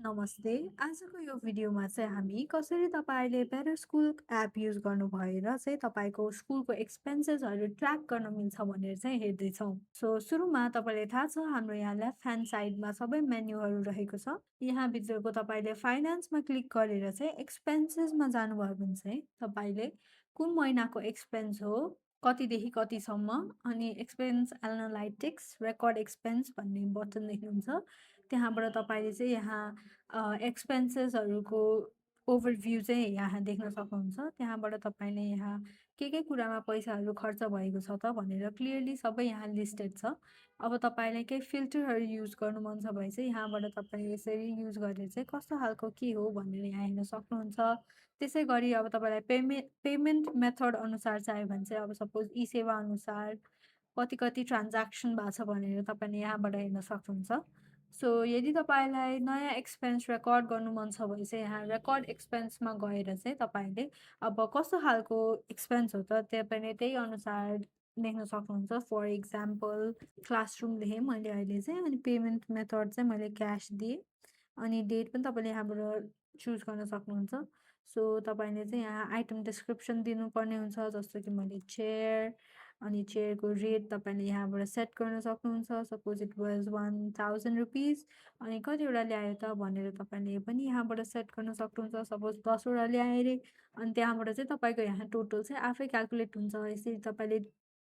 नमस्ते। आजको यो भिडियोमा चाहिँ हामी कसरी तपाईँले बेटर स्कुल एप युज गर्नु भएर चाहिँ तपाईँको स्कुलको एक्सपेन्सेसहरू ट्र्याक गर्न मिल्छ भनेर चाहिँ हेर्दैछौँ। सो सुरुमा तपाईँलाई थाहा छ हाम्रो यहाँ लेफ्ट ह्यान्ड साइडमा सबै मेन्युहरू रहेको छ। यहाँ भित्रको तपाईँले फाइनेन्समा क्लिक गरेर चाहिँ एक्सपेन्सेसमा जानुभयो भने चाहिँ तपाईँले कुन महिनाको एक्सपेन्स हो, कतिदेखि कतिसम्म अनि एक्सपेन्स एनालाइटिक्स, रेकर्ड एक्सपेन्स भन्ने बटन देख्नुहुन्छ। त्यहाँबाट तपाईँले चाहिँ यहाँ एक्सपेन्सेसहरूको ओभरभ्यू चाहिँ यहाँ देख्न सक्नुहुन्छ। त्यहाँबाट तपाईँले यहाँ के कुरामा पैसाहरू खर्च भएको छ त भनेर क्लियरली सबै यहाँ लिस्टेड छ। अब तपाईँलाई केही फिल्टरहरू युज गर्नु मन छ भने चाहिँ यहाँबाट तपाईँ यसरी युज गरेर चाहिँ कस्तो खालको के हो भनेर यहाँ हेर्न सक्नुहुन्छ। त्यसै गरी अब तपाईँलाई पेमेन्ट मेथड अनुसार चाहियो भने चाहिँ अब सपोज ई-सेवा अनुसार कति ट्रान्ज्याक्सन भएको छ भनेर तपाईँले यहाँबाट हेर्न सक्नुहुन्छ। सो यदि तपाईँलाई नयाँ एक्सपेन्स रेकर्ड गर्नु मन छ भने चाहिँ यहाँ रेकर्ड एक्सपेन्समा गएर चाहिँ तपाईँले अब कस्तो खालको एक्सपेन्स हो त तपाईँले त्यही अनुसार देख्न सक्नुहुन्छ। फर इक्जाम्पल क्लासरुम लेखेँ मैले अहिले चाहिँ, अनि पेमेन्ट मेथड चाहिँ मैले क्यास दिएँ, अनि डेट पनि तपाईँले यहाँबाट चुज गर्न सक्नुहुन्छ। सो तपाईँले चाहिँ यहाँ आइटम डिस्क्रिप्सन दिनुपर्ने हुन्छ, जस्तो कि मैले चेयर, अनि चेयरको रेट तपाईँले यहाँबाट सेट गर्न सक्नुहुन्छ। सपोज इट वाज 1000 रुपिज, अनि कतिवटा ल्यायो त भनेर तपाईँले पनि यहाँबाट सेट गर्न सक्नुहुन्छ। सपोज 10वटा ल्याए अरे, अनि त्यहाँबाट चाहिँ तपाईँको यहाँ टोटल चाहिँ आफै क्यालकुलेट हुन्छ। यसरी तपाईँले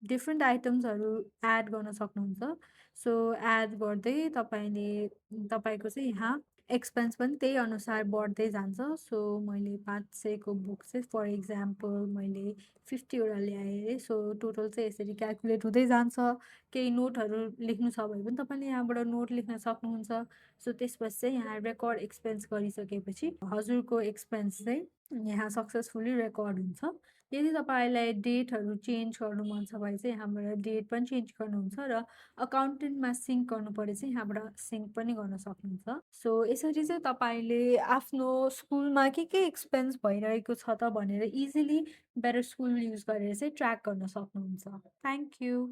डिफ्रेन्ट आइटम्सहरू एड गर्न सक्नुहुन्छ। सो एड गर्दै तपाईँले तपाईँको चाहिँ यहाँ एक्सपेन्स पनि त्यही अनुसार बढ्दै जान्छ। सो मैले 500को बुक चाहिँ फर इक्जाम्पल मैले 50वटा ल्याएँ अरे, सो टोटल चाहिँ यसरी क्यालकुलेट हुँदै जान्छ। केही नोटहरू लेख्नु छ भने पनि तपाईँले यहाँबाट नोट लेख्न सक्नुहुन्छ। सो त्यसपछि चाहिँ यहाँ रेकर्ड एक्सपेन्स गरिसकेपछि हजुरको एक्सपेन्स चाहिँ यहाँ सक्सेसफुली रेकर्ड हुन्छ। यदि तपाईँलाई डेटहरू चेन्ज गर्नु मन छ भने चाहिँ यहाँबाट डेट पनि चेन्ज गर्नुहुन्छ, र अकाउन्टेन्टमा सिङ्क गर्नु पऱ्यो चाहिँ यहाँबाट सिङ्क पनि गर्न सक्नुहुन्छ। सो यसरी चाहिँ तपाईँले आफ्नो स्कुलमा के एक्सपेन्स भइरहेको छ त भनेर इजिली बेटर स्कुल युज गरेर चाहिँ ट्र्याक गर्न सक्नुहुन्छ। Thank you.